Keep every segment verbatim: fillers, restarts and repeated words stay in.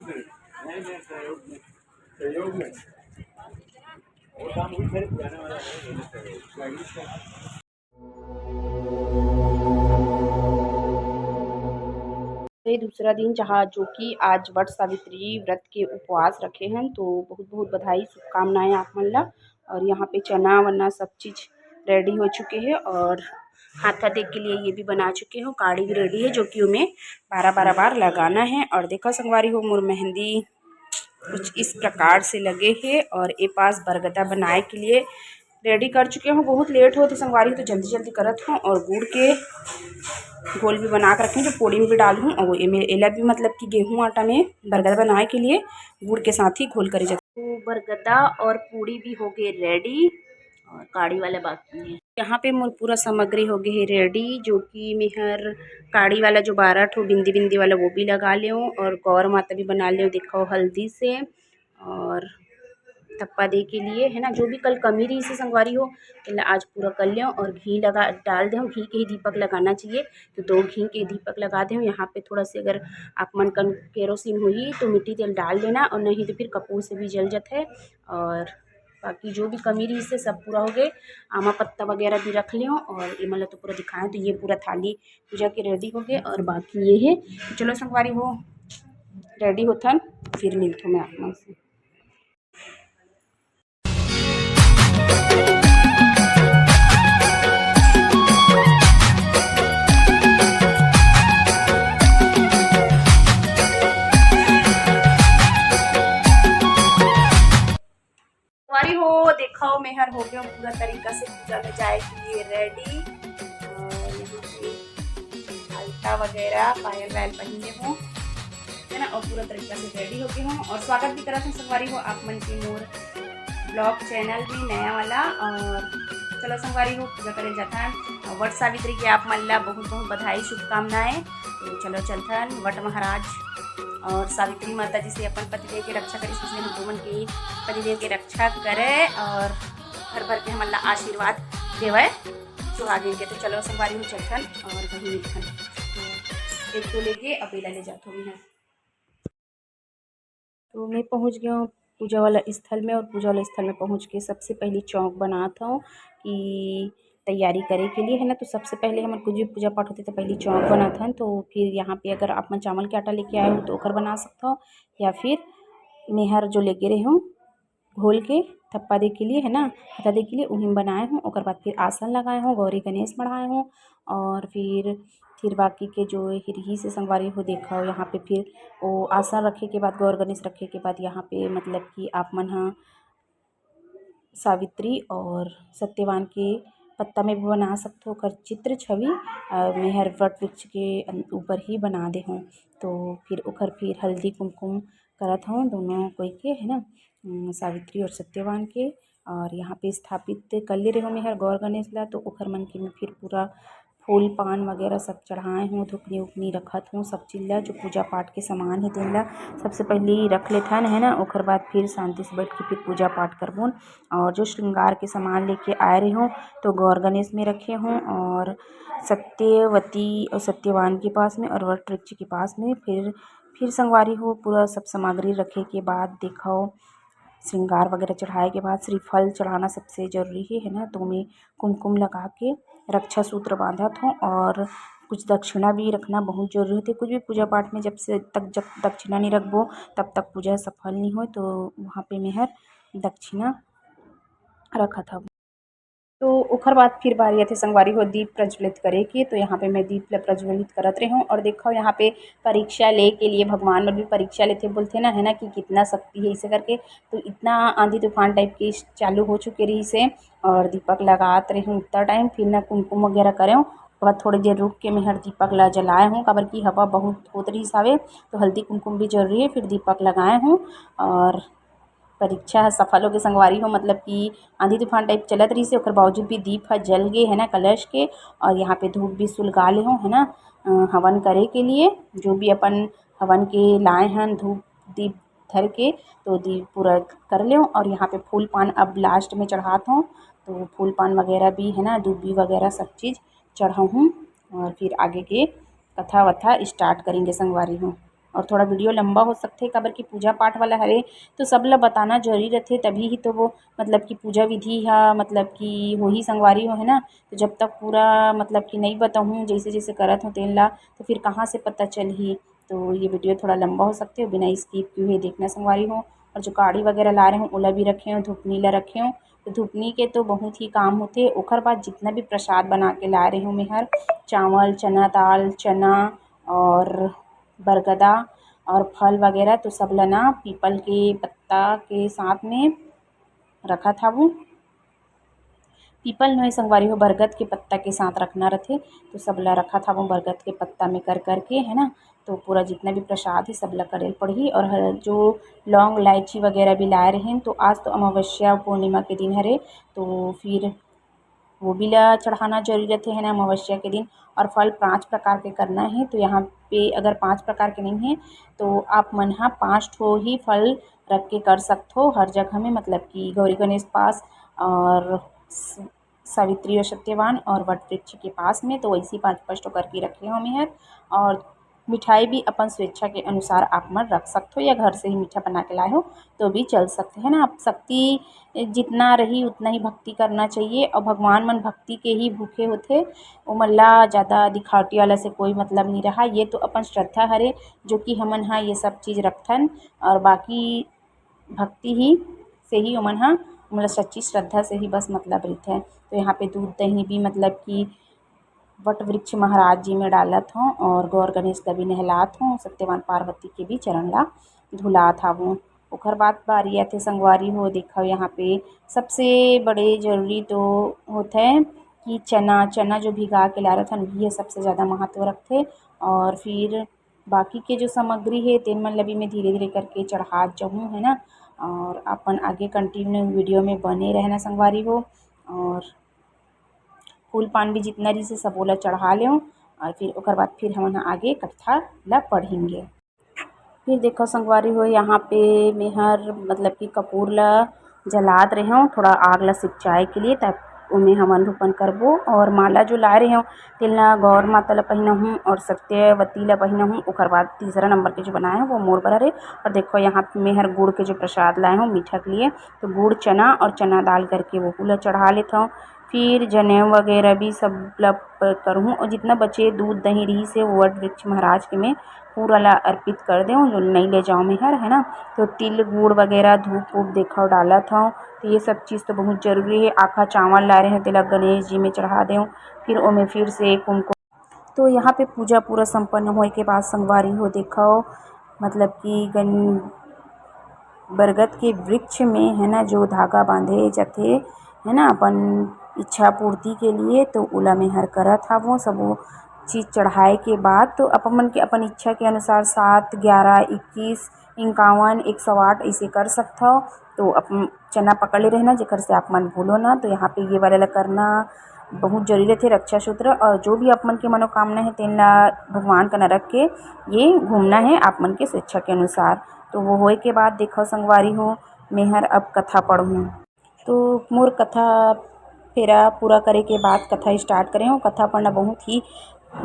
नहीं, नहीं, सहयोग में, सहयोग में। वो काम भी फिर जाने वाला है। ये दूसरा दिन, जहाँ जो कि आज वट सावित्री व्रत के उपवास रखे हैं, तो बहुत बहुत बधाई, शुभकामनाएं आप मन ला। और यहाँ पे चना वना सब चीज रेडी हो चुके हैं और हाथा दे के लिए ये भी बना चुके हो, काड़ी भी रेडी है, जो कि उमें बारह बारह बार लगाना है। और देखो संगवारी हो, मोर मेहंदी कुछ इस प्रकार से लगे है और ए पास बरगदा बनाए के लिए रेडी कर चुके हो। बहुत लेट होत हे संगवारी, तो जल्दी जल्दी करत हो। और गुड़ के घोल भी बना के रखे, जो पूड़ी में भी डालूँ। और एमे एला भी मतलब कि गेहूं आटा में बरगदा बनाए के लिए गुड़ के साथ ही घोल करे जाथे। तो बरगदा और पूड़ी भी हो गए रेडी और काड़ी वाला बाकी है। यहाँ पे मोर पूरा सामग्री हो गए है रेडी, जो कि मेहर काड़ी वाला जो बारह ठो बिंदी बिंदी वाला वो भी लगा लेव और गौर माता भी बना लेव, देखो हल्दी से और थप्पा दे के लिए है ना, जो भी कल कमी रही से संगवारी हो, तेला आज पूरा कर लेव। और घी लगा डाल देव, घी के ही दीपक लगाना चाहिए, तो दो घी के दीपक लगा देव। यहाँ पे थोड़ा से अगर आप मन कन केरोसिन होही तो मिट्टी तेल डाल देना, और नहीं तो फिर कपूर से भी जल जाथे। और बाकी जो भी कमी रही से सब पूरा हो गए। आमा पत्ता वगैरह भी रख लेव और एमन ला तो पूरा दिखाए, तो ये पूरा थाली पूजा के रेडी हो गए। और बाकी ये है, तो चलो संगवारी हो रेडी होथन, फिर मिलथो मैं आप मन से। संगवारी हो, देखो मेहर हो गया पूरा तरीका से पूजा में जाए के लिए रेडी। और यहाँ पे अलता वगैरह पायल वायल पहने हो, है ना, और पूरा तरीका से रेडी हो गए हो। और स्वागत भी करत हूँ संगवारी हो आप मन के मोर ब्लॉग चैनल में नया वाला। और चलो संगवारी हो, पूजा करे जाता है। और वट सावित्री के आप मन ला बहुत बहुत बधाई, शुभकामनाएं। तो चलो चलथन वट महाराज और सावित्री माता जी से अपन पतिदेव के रक्षा करिस, इसलिए हम तुमन के पतिदेव के रक्षा करे और भर भर के हमन ला आशीर्वाद देवय सुहागिन के। तो चलो संगवारी हो चलथन और वहीं मिलथन। तो एक तो लेके अब एला ले जात हों मैं। तो मैं पहुँच गया हूँ पूजा वाला स्थल में, और पूजा वाला स्थल में पहुँच के सबसे पहले चौक बनात हूँ कि तैयारी करे के लिए, है ना। तो सबसे पहले हमन कुछ भी पूजा पाठ होथे तो पहले चौक बनात हन। तो फिर यहाँ पे अगर आप मन चावल के आटा लेके आए हो तो ओकर बना सकत हो, या फिर मेहर जो लेके रहे हूँ घोल के थप्पा दे के लिए, है ना, हाथा दे के लिए, उही में बनाए हूँ। ओकर बाद फिर आसन लगाए हूँ, गौरी गणेश मढ़ाए हूँ, और फिर फिर बाकी के जो हिरही से संगवारी हो देखा हो, यहाँ पे फिर वो आसन रखे के बाद, गौर गणेश रखे के बाद यहाँ पे मतलब कि आप मन ह सावित्री और सत्यवान के पत्ता में भी बना सकथो, ओकर चित्र छवि, अ, मेहर वट वृक्ष के अन-, ऊपर ही बना दे हूँ। तो फिर ओकर फिर हल्दी कुमकुम करत हूँ दोनों कोई के, है ना, उम, सावित्री और सत्यवान के। और यहाँ पे स्थापित कर ले रहे हूँ मेहर गौर गणेश ला, तो ओकर मन के में फिर पूरा फूल पान वगैरह सब चढ़ाए हूँ, धुकनी उकनी रखत हूँ, सब चीज ला जो पूजा पाठ के सामान है तेन ला सबसे पहले रख लेथन, है ना। ओकर बाद फिर शांति से बैठ के फिर पूजा पाठ करबोन। और जो श्रृंगार के सामान लेके आए रहे हूँ तो गौर गणेश में रखे हूँ, और सत्यवती और सत्यवान के पास में और वट वृक्ष के पास में फिर फिर संगवारी हो पूरा सब सामग्री रखे के बाद देखो श्रृंगार वगैरह चढ़ाए के बाद श्रीफल चढ़ाना सबसे जरूरी है, है ना। तो मैं कुमकुम लगा के रक्षा सूत्र बांधत हूँ और कुछ दक्षिणा भी रखना बहुत जरूरी होथे। कुछ भी पूजा पाठ में जब से तक जब दक्षिणा नहीं रखबो तब तक पूजा सफल नहीं होय। तो वहाँ पे मैं हर दक्षिणा रखत हूँ। तो ओखर बाद फिर बारी आथे संगवारी हो दीप प्रज्वलित करे के। तो यहाँ पे मैं दीप ल प्रज्वलित करत रहे हूँ और देखो यहाँ पे परीक्षा ले के लिए भगवान मन भी परीक्षा लेथे बोलथे ना, है ना, कि कितना शक्ति है इसे करके। तो इतना आंधी तूफान टाइप के चालू हो चुके रहिस हे और दीपक लगात रहे हूँ उतना टाइम, फिर ना कुमकुम वगैरह करे हूँ। ओकर बाद थोड़ी देर रुक के मैं हर दीपक ला जलाए हूँ, काबर कि हवा बहुत होत रहिस हावे, तो हल्दी कुमकुम भी जरूरी है, फिर दीपक लगाए हूँ। और परीक्षा ह सफल होगे संगवारी हो, मतलब कि आंधी तूफान टाइप चलत रहिस हे, ओकर बावजूद भी दीप ह जल गे है ना कलश के। और यहाँ पे धूप भी सुलगा ले हो, है ना, अ, हवन करे के लिए जो भी अपन हवन के लाए हन धूप दीप धर के, तो दीप पूरा कर ले। और यहाँ पे फूल पान अब लास्ट में चढ़ात हूँ, तो फूल पान वगैरह भी है ना, दूबी वगैरह सब चीज़ चढ़ाऊँ हूँ और फिर आगे के कथा वथा स्टार्ट करेंगे संगवारी हो। और थोड़ा video लंबा हो सकथे, काबर कि पूजा पाठ वाला हरे, तो सब ला बताना जरूरी रथे, तभी ही तो वो, मतलब कि पूजा विधि ह, मतलब कि होही संगवारी हो, है ना। तो जब तक पूरा, मतलब कि नई बताहूँ, जैसे जैसे करत हो तेन ला, तो फिर कहाँ से पता चलही। तो ये video थोड़ा लंबा हो सकथे, बिना skip किए हुए देखना संगवारी हो। और जो काड़ी वगैरह ला रहे हो, ओला भी रखे हो, धुपनी ला रखे हो। तो धुपनी के तो बहुत ही काम होथे। ओखर बाद जितना भी प्रसाद बना के ला रहे हो मेहर, चावल, चना दाल, चना और बरगदा और फल वगैरह, तो सब ला ना पीपल के पत्ता के साथ में रखत हावों। पीपल नोहे संगवारी हो, बरगद के पत्ता के साथ रखना रथे। तो सब ला रखत हावों बरगद के पत्ता में कर करके, है ना। तो पूरा जितना भी प्रसाद हे, सब ला करे ल पड़ही। और ह-, जो लौंग, इलायची वगैरह भी लाए रहेन, तो आज तो अमावस्या पूर्णिमा के दिन हरे, तो फिर वो भी ला चढ़ाना जरूरी रथे, है ना, अमावस्या के दिन। और फल पांच प्रकार के करना हे, तो यहाँ पे अगर पांच प्रकार के नहीं हे, तो आप मन ह पांच ठो ही फल रख के कर सकथो हर जगह में, मतलब कि गौरी गणेश पास और स-, सावित्री और सत्यवान और वट वृक्ष के पास में, तो वैसे ही पांच पांच ठो करके रखे हो मेहर। और मिठाई भी अपन स्वेच्छा के अनुसार आप मन रख सकथो, या घर से ही मीठा बना के लाए हो तो भी चल सकथे, है ना। आप शक्ति जितना रही उतना ही भक्ति करना चाहिए, और भगवान मन भक्ति के ही भूखे होथे, ओमन ला ज़्यादा दिखावटी वाला से कोई मतलब नहीं रहा। ये तो अपन श्रद्धा हरे, जो कि हमन हा ये सब चीज़ रखथन, और बाकी भक्ति ही से ही ओमन हा, मतलब सच्ची श्रद्धा से ही बस मतलब रहिथे। तो यहाँ पे दूध दही भी, मतलब कि वट वृक्ष महाराज जी में डालत हों और गौर गणेश ला भी नहलात हों, सत्यवान पार्वती के भी चरण ला धुलात हावों। ओखर बाद बारी आथे संगवारी हो, देखो यहाँ पे सबसे बड़े जरूरी तो होथे कि चना, चना जो भिगा के ला रथन, वही सबसे ज़्यादा महत्व रखथे। और फिर बाकी के जो सामग्री हे, तेन मन ल भी मैं धीरे-धीरे करके चढ़ात जाहूँ, है ना। और अपन आगे continue video में बने रहना संगवारी हो। और फूल पान भी जितना रहिस हे, सबो ला चढ़ा लेव। और फिर ओकर बाद फिर हमन ह आगे कथा ला पढ़ेंगे। फिर देखो संगवारी हो, यहाँ पे मेहर मतलब कि कपूर ला जलात रहेंव, थोड़ा आग ला सिपचाए के लिए, तब ओमे हवन धूपन करबो। और माला जो लाए रहेंव, तेला गौर माता ला पहिनाहूँ और सत्यवती ला पहिनाहूँ। ओकर बाद तीसरा नंबर के जो बनाए हूँ, वो मोर बर हरे। और देखो, यहाँ पे मेहर गुड़ के जो प्रसाद लाए हूँ मीठा के लिए, तो गुड़, चना और चना दाल करके वो ला चढ़ा लेथव। फिर जनेऊ वगैरह भी सब ला प-, करहूँ, और जितना बचे दूध दही रहिस हे, वो वट वृक्ष महाराज के में पूरा ला अर्पित कर देव, जो नई ले जाव मेहर, है ना। तो तिल गुड़ वगैरह, धूप वूप देखव डालत हव। तो ये सब चीज़ तो बहुत जरूरी हे। आखा चावल ला रहे हैं, तेला गणेश जी में चढ़ा देव। फिर ओमे फिर से कुमकुम, तो यहाँ पे पूजा पूरा संपन्न होए के बाद संगवारी हो देखव, मतलब कि गन-, बरगद के वृक्ष में, है ना, जो धागा बांधे जाथे, है ना, अपन इच्छा पूर्ति के लिए, तो ओला मेहर करत हावों। सबो चीज़ चढ़ाए के बाद तो अपन मन के अपन इच्छा के अनुसार सात, ग्यारह, इक्कीस, इक्यावन, एक सौ आठ ऐसे कर सकथव। तो अपन चना पकड़ ले रहना, जेकर से आप मन भूलो ना। तो यहाँ पे ये वाला ला करना बहुत जरूरी रथे, रक्षा सूत्र। और जो भी आप मन के मनोकामना है, तेन ला भगवान कना रख के ये घूमना है आप मन के स्वेच्छा के अनुसार। तो वो होए के बाद देखो संगवारी हो, मेहर अब कथा पढ़हूँ। तो मोर कथा फेरा पूरा करे के बाद कथा start करे हूँ। कथा पढ़ना बहुत ही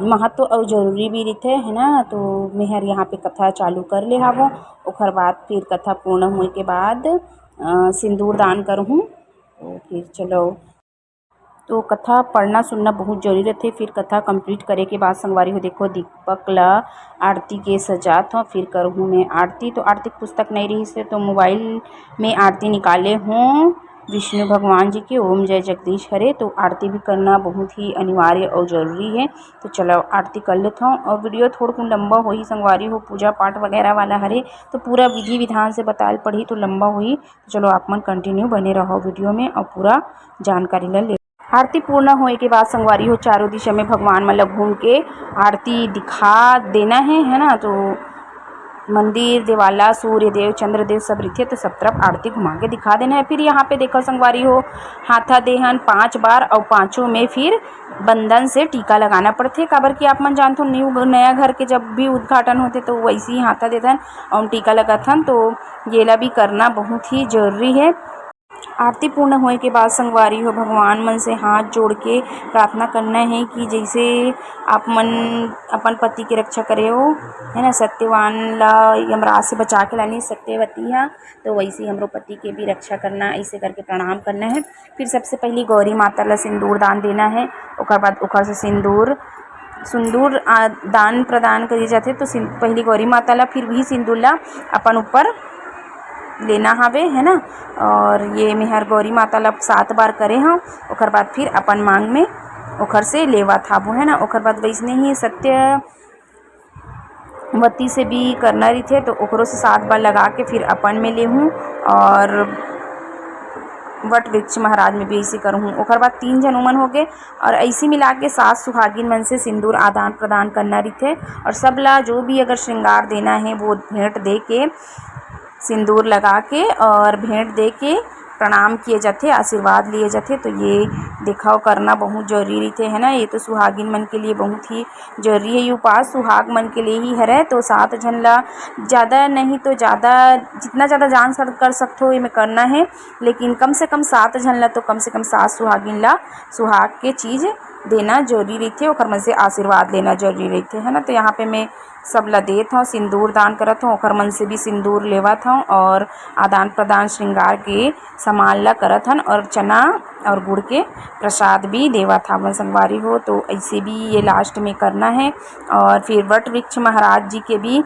महत्व और जरूरी भी रहिथे, है ना। तो मेहर यहाँ पे कथा चालू कर ले हावों। ओखर बाद फिर कथा पूर्ण होए के बाद, अ, सिंदूर दान करहूँ। तो फिर चलो, तो कथा पढ़ना सुनना बहुत जरूरी रहिथे। फिर कथा complete करे के बाद संगवारी हो देखो, दीपक ला आरती के सजात हव, फिर करहूँ मैं आरती। तो आरती के पुस्तक नहीं रहिस हे, तो mobile में आरती निकाले हूँ विष्णु भगवान जी के, ओम जय जगदीश हरे। तो आरती भी करना बहुत ही अनिवार्य और जरूरी है। तो चलो आरती कर लेथव। और video थोड़कुन लंबा होही संगवारी हो, पूजा पाठ वगैरह वाला हरे, तो पूरा विधि विधान से बताए ल पड़ही, तो लंबा होही। तो चलो आप मन continue बने रहो video में और पूरा जानकारी ला ले। आरती पूर्ण होए के बाद संगवारी हो, चारों दिशा में भगवान मन ला घूम के आरती दिखा देना है, है ना। तो मंदिर, देवाला, सूर्य देव, चंद्र देव सब रहिथे, तो सब तरफ आरती घुमा के दिखा देना है। फिर यहाँ पे देखो संगवारी हो, हाथा देहन पांच बार और पांचों में फिर बंदन से टीका लगाना पड़थे, काबर कि आप मन जानथो, new, नया घर के जब भी उद्घाटन होथे, तो वैसे ही हाथा देथन और टीका लगाथन, तो येला भी करना बहुत ही जरूरी है। आरती पूर्ण होए के बाद संगवारी हो, भगवान मन से हाथ जोड़ के प्रार्थना करना है कि जैसे आप मन अपन पति के रक्षा करे हो, है ना, सत्यवान ला यमराज से बचा के लानी सत्यवती हा, तो वैसे ही हमरो पति के भी रक्षा करना, ऐसे करके प्रणाम करना है। फिर सबसे पहली गौरी माता ला सिंदूर दान देना है, ओकर बाद ओकर से सिंदूर, सिंदूर, आ, दान प्रदान करे जाथे। तो सिं-, पहली गौरी माता ला, फिर वही सिंदूर ला अपन ऊपर लेना हवे, है ना। और ये मेहर गौरी माता ला सात बार करे हव, ओकर बाद फिर अपन मांग में ओकर से लेवत हाबो, है ना। ओकर बाद वैसने ही सत्यवती से भी करना रहिथे, तो ओकरो से सात बार लगा के फिर अपन में लेहूँ और वट वृक्ष महाराज में भी ऐसे करहूँ। ओकर बाद तीन झन उमन हो गए और ऐसे मिला के सात सुहागिन मन से सिंदूर आदान प्रदान करना रहिथे और सब ला जो भी अगर श्रृंगार देना है वो भेंट दे के, सिंदूर लगा के और भेंट दे के प्रणाम किए जाथे, आशीर्वाद लिए जाथे। तो ये देखाव करना बहुत जरूरी रहिथे, है ना। ये तो सुहागिन मन के लिए बहुत ही जरूरी है। ये उपास सुहाग मन के लिए ही हरे, तो सात झन ला ज़्यादा नहीं तो ज़्यादा, जितना ज़्यादा जान सक-, कर सकथो, ये में करना है, लेकिन कम से कम सात झन ला तो कम से कम सात सुहागिन ला सुहाग के चीज़ देना जरूरी रहिथे, ओकर मन से आशीर्वाद लेना जरूरी रहिथे, है ना। तो यहाँ पे मैं सब ला देत हव, सिंदूर दान करत हव, ओकर मन से भी सिंदूर लेवत हव और आदान प्रदान श्रृंगार के सामान ला करत हन और चना और गुड़ के प्रसाद भी देवत हावन संगवारी हो। तो ऐसे भी ये लास्ट में करना है। और फिर वट वृक्ष महाराज जी के भी,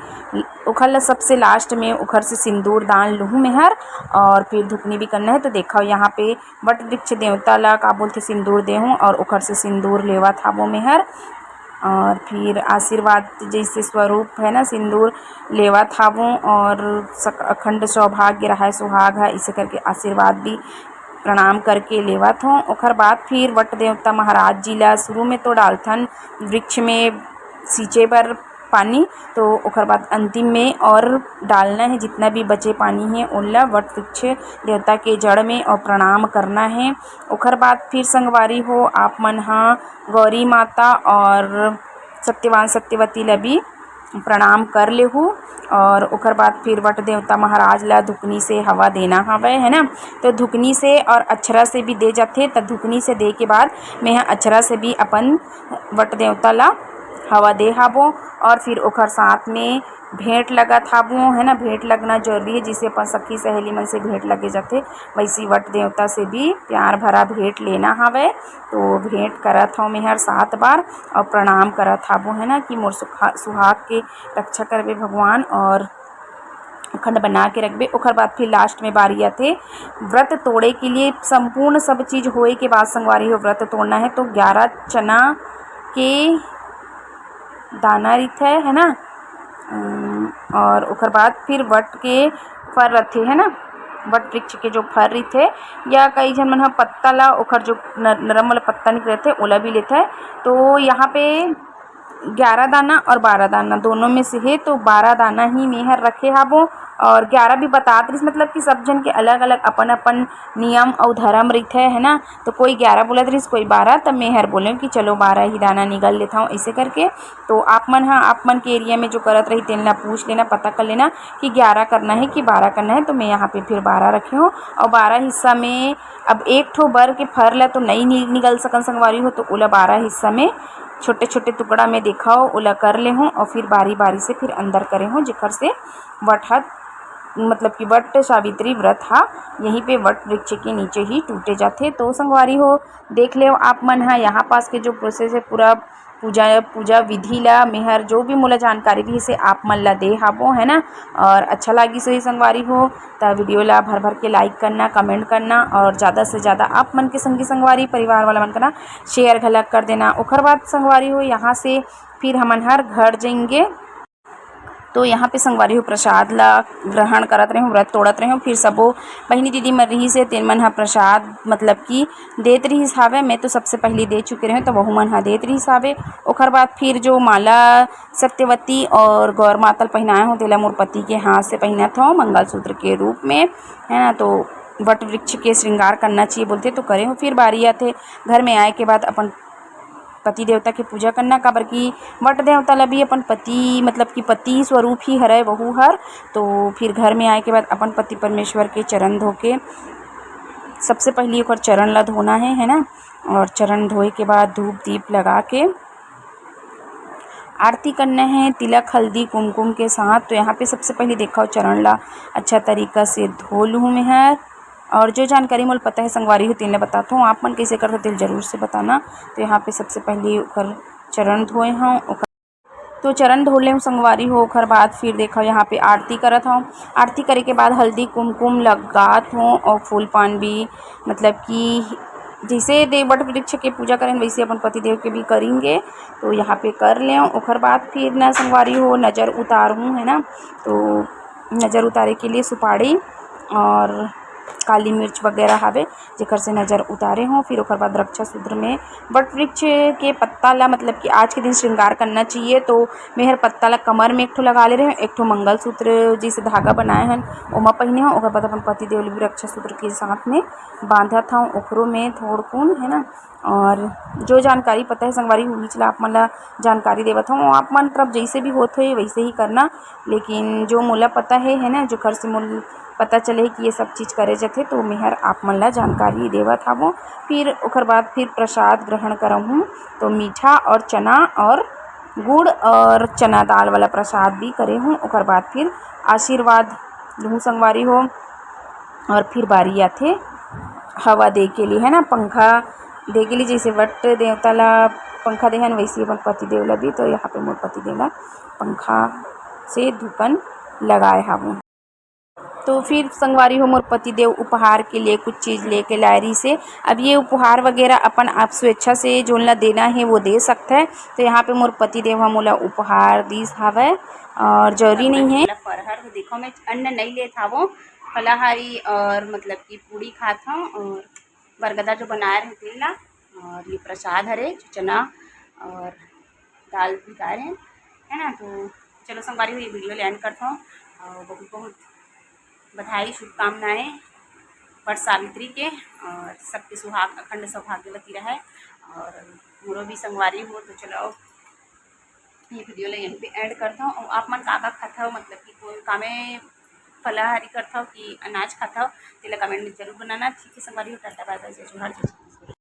ओखर ला सबसे लास्ट में ओखर से सिंदूर दान लूहूँ मेहर और फिर धुकनी भी करना है। तो देखो यहाँ पे वट वृक्ष देवता ला का बोलथे सिंदूर देहूँ और ओखर से सिंदूर लेवत हावो मेहर। और फिर आशीर्वाद जैसे स्वरूप है ना, सिंदूर लेवत हावो और सक-, अखंड सौभाग्य रहे सुहाग है, इसे करके आशीर्वाद भी प्रणाम करके लेवत हों। ओखर बाद फिर वट देवता महाराज जी ला शुरू में तो डालथन वृक्ष में सींचे बर पानी, तो ओखर बाद अंतिम में और डालना है जितना भी बचे पानी है, ओला वट वृक्ष देवता के जड़ में और प्रणाम करना है। ओखर बाद फिर संगवारी हो, आप मन हा गौरी माता और सत्यवान सत्यवती ला भी प्रणाम कर लेहू। और ओकर बाद फिर वट देवता महाराज ला धुकनी से हवा देना हवय, है ना। तो धुकनी से और अक्षरा से भी दे जाथे, त धुकनी से दे के बाद मेंहा अक्षरा से भी अपन वट देवता ला हवा दे हाबो। और फिर ओकर साथ में भेंट लगत हाबो, है ना। भेंट लगना जरूरी है, जैसे अपन सखी सहेली मन से भेंट लगे जाथे, वैसी वट देवता से भी प्यार भरा भेंट लेना हवय। तो भेंट करत हव मेहर सात बार और प्रणाम करत हाबो, है ना, कि मोर सुखा-, सुहाग के रक्षा करबे भगवान और अखंड बना के रखबे। ओकर बाद फिर लास्ट में बारी आथे व्रत तोड़े के लिए। संपूर्ण सब चीज होए के बाद संगवारी हो, व्रत तोड़ना है, तो ग्यारह चना के दाना रहिथे, है ना। अम, और ओकर बाद फिर वट के फर रथे, है ना, वट वृक्ष के जो फर रहिथे, या कई झन मन ह पत्ता ला, ओकर जो नर-, नरम वाला पत्ता निकलथे, ओला भी लेथे। तो यहाँ पे ग्यारह दाना और बारह दाना दोनों में से है, तो बारह दाना ही मेहर रखे हाबो। और ग्यारह भी बतात रहिस, मतलब कि सब झन के अलग-अलग अपन-अपन नियम अउ धर्म रहिथे, है ना। तो कोई ग्यारह बोलत रहिस, कोई बारह, त मेहर बोलेंव कि चलो बारह ही दाना निगल लेथव, ऐसे करके। तो आप मन ह, आप मन के एरिया में जो करत रही, तेन ला पूछ लेना, पता कर लेना कि ग्यारह करना है कि बारह करना है। तो मैं यहाँ पे फिर बारह रखे हव और बारह हिस्सा में अब एक ठो बर के फर ला तो नई नि-, निगल सकन संगवारी हो, तो ओला बारह हिस्सा में छोटे-छोटे टुकड़ा में देखव, ओला कर ले हव और फिर बारी-बारी से फिर अंदर करे हव, जेकर से वट ह, मतलब कि वट सावित्री व्रत हा यहीं पे वट वृक्ष के नीचे ही टूटे जाथे। तो संगवारी हो, देख लेव आप मन ह यहाँ पास के जो प्रोसेस है, पूरा पूजा, पूजा विधि ला मेहर जो भी मोला जानकारी रहिस हे आप मन ला दे हाबो, है ना। और अच्छा लागिस होही संगवारी हो, त वीडियो ला भर भर के लाइक करना, कमेंट करना और ज़्यादा से ज़्यादा आप मन के संगी संगवारी परिवार वाला मन करा शेयर घलक कर देना। ओखर बाद संगवारी हो, यहाँ से फिर हमन हर घर जाएंगे। तो यहाँ पे संगवारी हो, प्रसाद ला ग्रहण करत रहे हो, व्रत तोड़त रहे हो, फिर सबो बहिनी दीदी मन रहिस हे, तेन मन ह प्रसाद मतलब कि देत रहिस हावे। मैं तो सबसे पहली दे चुके रहे, तो वहू मन ह देत रहिस हावे। ओखर बाद फिर जो माला सत्यवती और गौर माता ल पहिनाए हो, तेला मोर पति के हाथ से पहिनत हो मंगलसूत्र के रूप में, है ना। तो वट वृक्ष के श्रृंगार करना चाहिए बोलथे, तो करे हो। फिर बारी आथे घर में आए के बाद अपन पति देवता के पूजा करना, काबर कि वट देवता ला भी अपन पति, मतलब कि पति स्वरूप ही हरय वहू हर। तो फिर घर में आए के बाद अपन पति परमेश्वर के चरण धो के सबसे पहली ओकर चरण ला धोना है, है ना। और चरण धोए के बाद धूप दीप लगा के आरती करना है तिलक हल्दी कुमकुम के साथ। तो यहाँ पे सबसे पहली देखा चरण ला अच्छा तरीका से धो लूँ मैं हर। और जो जानकारी मोला पता है संगवारी हो, तेन ला बताता हूँ। आप मन कैसे करते, तेल जरूर से बताना। तो यहाँ पे सबसे पहली ओकर चरण धोए हूँ, ओकर तो चरण धो ले हूँ संगवारी हो। ओकर बाद फिर देखा यहाँ पे आरती करत हूँ। आरती करे के बाद हल्दी कुमकुम लगात हूँ और फूल पान भी, मतलब कि जैसे देव वट वृक्ष के पूजा करें वैसे अपन पतिदेव के भी करेंगे। तो यहाँ पे कर ले हूँ। ओकर बाद फिर ना संगवारी हो नजर उतार हूँ, है ना। तो नजर उतारे के लिए सुपारी और काली मिर्च वगैरह हवे, जेकर से नजर उतारे हूँ। फिर ओकर बाद रक्षा सूत्र में वट वृक्ष के पत्ता ला, मतलब कि आज के दिन श्रृंगार करना चाहिए। तो मैं हर पत्ता ला कमर में एक ठो लगा ले रहे हूँ, एक ठो मंगलसूत्र जैसे धागा बनाए हन ओमा पहने हूँ। ओकर बाद अपन पति देव ला भी रक्षा सूत्र के साथ में बांधत हूँ, ओकरो में थोड़कुन, है ना। और जो जानकारी पता है संगवारी हो, उहीच ला आप मन ला जानकारी देवत हूँ। आप मन तरफ जैसे भी होत होए वैसे ही करना, लेकिन जो मोला पता है, है ना, जेकर से मोला पता चले कि ये सब चीज़ करे जाथे, तो मेहर आप मन ला जानकारी देवत हवों। फिर ओकर बाद फिर प्रसाद ग्रहण करहूँ, तो मीठा और चना और गुड़ और चना दाल वाला प्रसाद भी करे हूँ। ओकर बाद फिर आशीर्वाद लूँ संगवारी हो। और फिर बारी आथे हवा दे के लिए, है ना, पंखा दे के लिए। जैसे वट देवता ला पंखा देहन, वैसे ही अपन पतिदेव ला भी। तो यहाँ पे मोर पतिदेव ला पंखा से धूपन लगाए हवों। तो फिर संगवारी हो, मोर पतिदेव उपहार के लिए कुछ चीज़ लेके लाए रहिसे। अब ये उपहार वगैरह अपन आप स्वेच्छा से जोन ला देना है वो दे सकत है। तो यहाँ पे मोर पतिदेव ह मोला उपहार दीस हवय और जरूरी नहीं है। फरहर देखो, मैं अन्न नहीं लेत हवों, फलाहारी और मतलब कि पूड़ी खात हूँ और बरगदा जो बनाए रहे तेल ला, और ये प्रसाद हरे जो चना और दाल भिगाए रहे, है ना। तो चलो संगवारी हो, ये वीडियो ले एंड करता हूँ। और बहुत बहुत बधाई, शुभकामनाएं वट सावित्री के, और सबके सुहाग अखंड सौभाग्यवती रहे। और मोरो भी संगवारी हो, तो चलो ये वीडियो ला यहीं पे एंड करता हूँ। और आप मन का का खात हव, मतलब कि कोई कामे फलाहारी करत हव कि अनाज खात हव, तेला कमेंट में जरूर बनाना। ठीक है संगवारी हो, टाटा बाय बाय, जय जोहार, जय